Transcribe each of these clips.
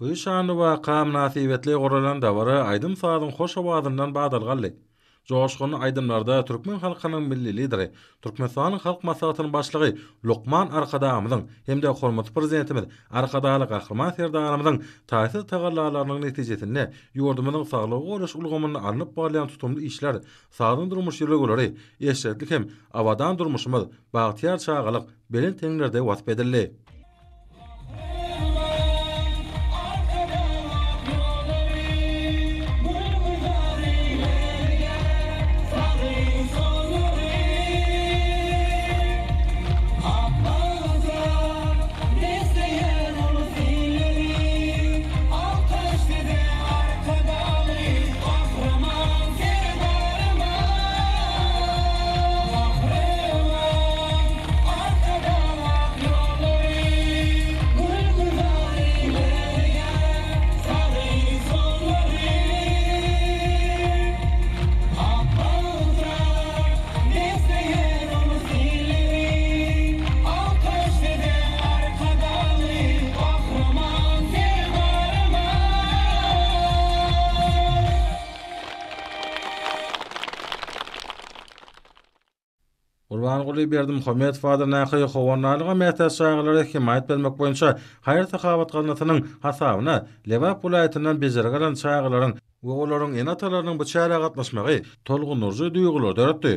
Bu şanly waka mynasybetli guralan dabara aýdym-sazyň hoş owazyndan badalga aldy. Joşgunly aýdymlarda türkmen halkynyň Milli Lideri, Türkmenistanyň Halk Maslahatynyň Başlygy Lukman Arkadagymyzyň hem-de hormatly Prezidentimiz Arkadagly Gahryman Serdarymyzyň taýsyz tagallalarynyň netijesinde ýurdumyzyň saglygy goraýyş ulgamynda alnyp barylýan tutumly işler, sagdyn durmuş ýörelgeleri, eşretli hem abadan durmuşymyz, bagtyýar çagalyk belent heňlerde wasp edildi. Gurbanguly Berdimuhamedow adyndaky Howandarlyga mätäç çagalara hemaýat bermek boýunça haýyr-sahawat gaznasynyň hasabyna Lebap welaýatyndan bejergi alan çagalaryň we olaryň ene-atalarynyň bu çärä gatnaşmagy tolgundyryjy duýgulary döretdi.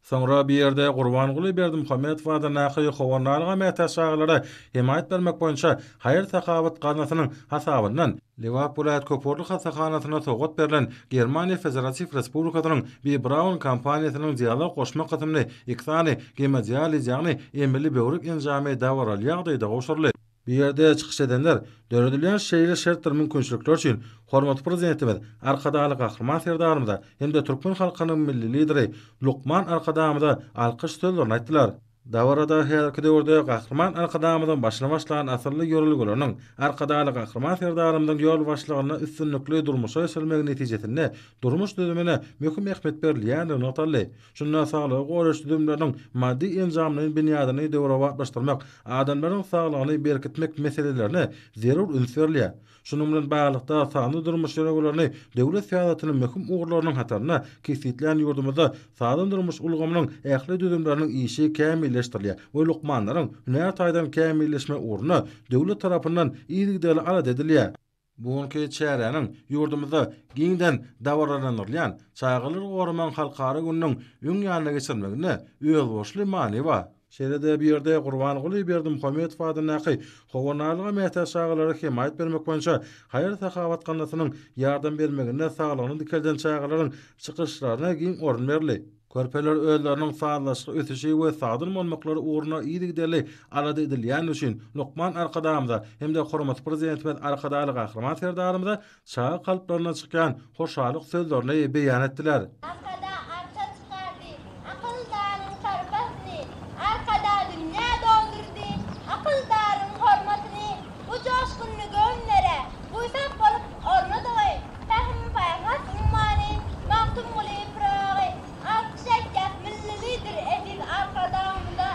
Soňra bu ýerde Gurbanguly Berdimuhamedow adyndaky Howandarlyga mätäç çagalara hemaýat bermek boýunça haýyr-sahawat gaznasynyň hasabyndan Lebap welaýat köpugurly hassahanasyna sowgat berlen Germaniýa Federatiw Respublikasynyň B. Braun kompaniýasynyň dialog goşma kysymly iki sany gemodializ, ýagny emeli böwrek enjamy dabaraly ýagdaýda gowşuryldy. Bu ýerde çykyş edenler döredilýän şeýle şertdir mümkinçilikler üçin hormatly Prezidentimiz Arkadagly Gahryman Serdarymyza hem-de türkmen halkynyň Milli Lideri lukman Arkadagymyza alkyş sözlerini aýtdylar. Dabarada häzirki döwürde Gahryman Arkadagymyzyň başyny başlan asylly ýörelgeleriniň Arkadagly Gahryman Serdarymyzyň ýolbaşçylygynda üstünlikli durmuşa geçirilmegi netijesinde durmuş düzümine möhüm ähmiýet berilýändigi nygtaldy. Şunda saglygy goraýyş düzümleriniň maddy-enjamlaýyn binýadyny döwrebaplaşdyrmak, adamlaryň saglygyny berkitmek meselelerine zerur üns berilýär. Şunuň bilen baglylykda, sanly durmuş ýörelgelerini döwlet syýasatynyň möhüm ugurlarynyň hatarynda kesgitlän ýurdumyzda sagdyn durmuş ulgamynyň ähli düzümleriniň işi kämilleşdirilýär we lukmanlaryň hünär taýdan kämilleşmegi ugrunda döwlet tarapyndan yzygiderli alada edilýär. Bu günki çäräniň ýurdumyzda giňden dabaralandyrylýan Çagalary goramagyň halkara gününiň öň ýanynda geçirilmeginde özboluşly many bar. Şeýle-de bu ýerde Gurbanguly Berdimuhamedow adyndaky Howandarlyga mätäç çagalara hemaýat bermek boýunça haýyr-sahawat gaznasynyň ýardam bermeginde saglygyny dikelden çagalaryň çykyşlaryna giň orun berildi. Körpeler özleriniň sazlaşykly ösüşi we sagdyn bolmaklary ugrunda yzygiderli alada edilýändigi üçin lukman Arkadagymyza hem-de hormatly Prezidentimiz Arkadagly Gahryman Serdarymyza çaga kalplaryndan çykýan hoşallyk sözlerini beýan etdiler. Arkadag arça çykardy, akyldaryň sarpasyny, Arkadag dünýä doldurdy, akyldaryň hormatyny, Bu joşgunly göwünlere buýsanç bolup ornadygy, Pähim-paýhas ummany Magtymguly Pyragy. Alkyş aýtýas Milli Lider eziz Arkadagymyza,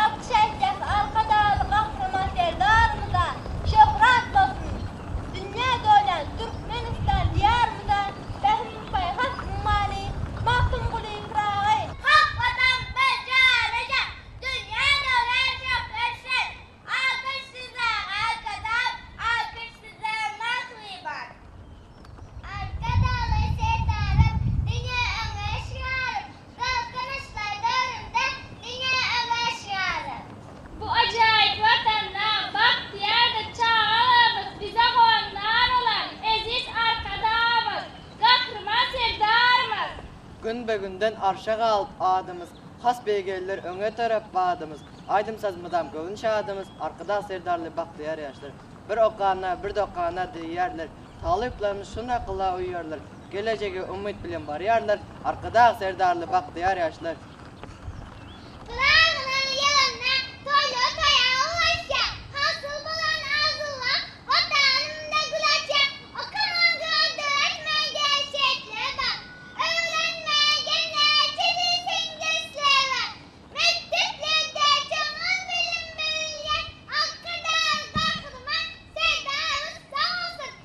Alkyş aýtýas Arkadagly Gahryman Serdarymyza! Şöhrat bolsun dünýä dolýan Türkmenistan Diýarymyza, Pähim-paýhas ummany Magtymguly Pyragy! Hak Watan bir jana-jan, dünýä dolýan şöhrat sen! Alkyş size Arkadag, alkyş size Mähriban! Arkadagly Serdarym, diňe öňe şygarym, Galkynyşlar döwründe diňe öňe şygarym. Bu ajaýyp Watanda bagtyýardyr çagalygymyz, bize howandar bolan eziz Arkadagymyz, Gahryman Serdarymyz! Günbe-günden arşa galyp adymyz, Has beýgelder öňe tarap badymyz. Aýdym-saz mydam göwün şadymyz, Arkadag Serdarly bagtyýar ýaşlar. Bir okana, bir dokana diýýärler, Talyplarymyz şu nakyla uýýarlar, Gelejege umyt bilen barýarlar, Arkadag Serdarly bagtyýar ýaşlar. Pyragynyň ýylynda toýlar toýa ulaşýar, Hasyl bolan arzuwlar Watanymda gül açýar, Okaman göz döretmän gerçekler bar, Öwrenmäge näçe diýseň dersler bar. Mekdeplerde çuňňur bilim berilýän Arkadag Gahryman Serdarymyz sag bolsun!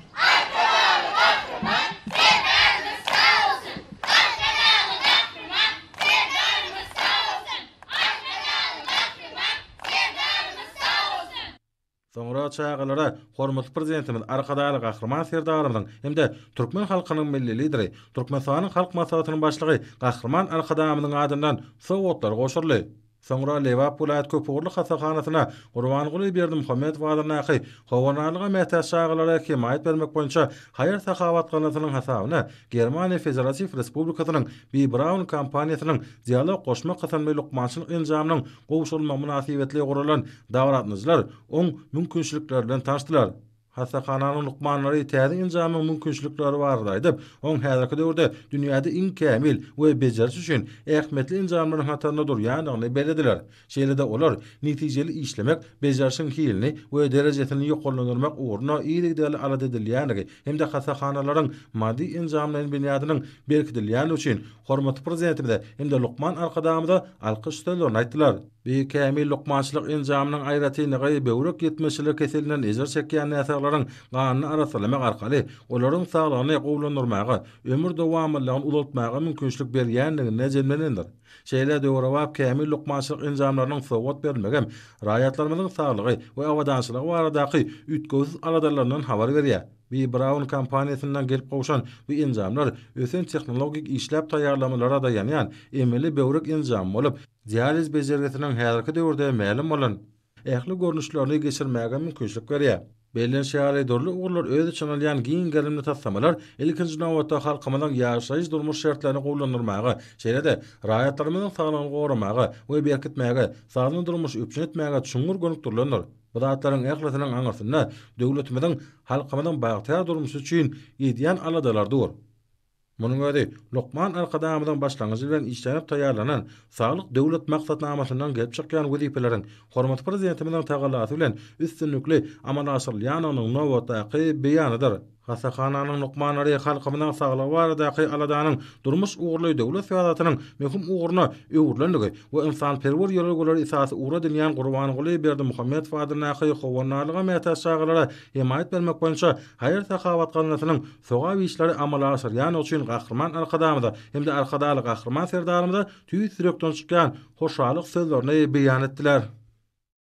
çagalara hormatly Prezidentimiz Arkadagly Gahryman Serdarymyzyň hem-de türkmen halkynyň Milli Lideri, Türkmenistanyň Halk Maslahatynyň Başlygy Gahryman Arkadagymyzyň adyndan sowgatlar gowşuryldy. Soňra Lebap welaýat köpugurly hassahanasyna Gurbanguly Berdimuhamedow adyndaky Howandarlyga mätäç çagalara hemaýat bermek boýunça haýyr-sahawat gaznasynyň hasabyna Germaniýa Federatiw Respublikasynyň B. Braun kompaniýasynyň Dialog goşma kysymly lukmançylyk enjamynyň gowşurylmagy mynasybetli guralan dabara oň mümkinçilikleri bilen tanyşdylar. Hassahananyň lukmanlary täze enjamyň mümkinçilikleri barada aýdyp, oň häzirki döwürde dünýäde iň kämil we bejeriş üçin ähmiýetli enjamlaryň hatarynda durýandygyny bellediler. Şeýle-de olar netijeli işlemek, bejerişiň hilini we derejesini ýokarlandyrmak ugrunda yzygiderli alada edilýändigi hem-de hassahanalaryň maddy-enjamlaýyn binýadynyň berkidilýändigi üçin hormatly Prezidentimize hem-de lukman Arkadagymyza alkyş sözlerini aýtdylar. Bu kämil lukmançylyk enjamynyň aýratynlygy böwrek ýetmezçiligi keselinden ejir çekýän näsaglaryň ganyny arassalamak arkaly olaryň saglygyny gowulandyrmaga, ömür dowamlylygyny uzaltmaga mümkinçilik berýändiginde jemlenendir. Şeýle döwrebap kämil lukmançylyk enjamlarynyň sowgat berilmegi hem raýatlarymyzyň saglygy we abadançylygy baradaky üýtgewsiz aladalaryndan habar berýär. B. Braun kompaniýasyndan gelip gowşan bu enjamlar ösen tehnologik işläp taýýarlamalara daýanýan emeli böwrek enjamy bolup, dializ bejergisiniň häzirki döwürde mälim bolan ähli görnüşlerini geçirmäge mümkinçilik berýär. Bellenişi ýaly, dürli ugurlary öz içine alýan giň gerimli taslamalar ilkinji nobatda halkymyzyň ýaşaýyş-durmuş şertlerini gowulandyrmaga, şeýle-de raýatlarymyzyň saglygyny goramaga we berkitmäge, sagdyn durmuşy üpjün etmäge çuňňur gönükdirilendir. Bu zatlaryň ählisiniň aňyrsynda döwletimiziň halkymyzyň bagtyýar durmuşy üçin edýän aladalary dur. Munuň özi lukman Arkadagymyzyň başlangyjy bilen işlenip taýýarlanan Saglyk Döwlet maksatnamasyndan gelip çykýan wezipeleriň hormatly Prezidentimiziň tagallasy bilen üstünlikli amala aşyrylýandygynyň nobatdaky beýanydyr. Hassahananyň lukmanlary halkymyzyň saglygy baradaky aladanyň durmuş ugurly döwlet syýasatynyň möhüm ugruna öwrülendigi we ynsanperwer ýörelgeleri esasy ugur edinýän Gurbanguly Berdimuhamedow adyndaky Howandarlyga mätäç çagalara hemaýat bermek boýunça haýyr-sahawat gaznasynyň sogap işleri amala aşyrýandygy üçin Gahryman Arkadagymyza hem-de Arkadagly Gahryman Serdarymyza tüýs ýürekden çykýan hoşallyk sözlerini beýan etdiler.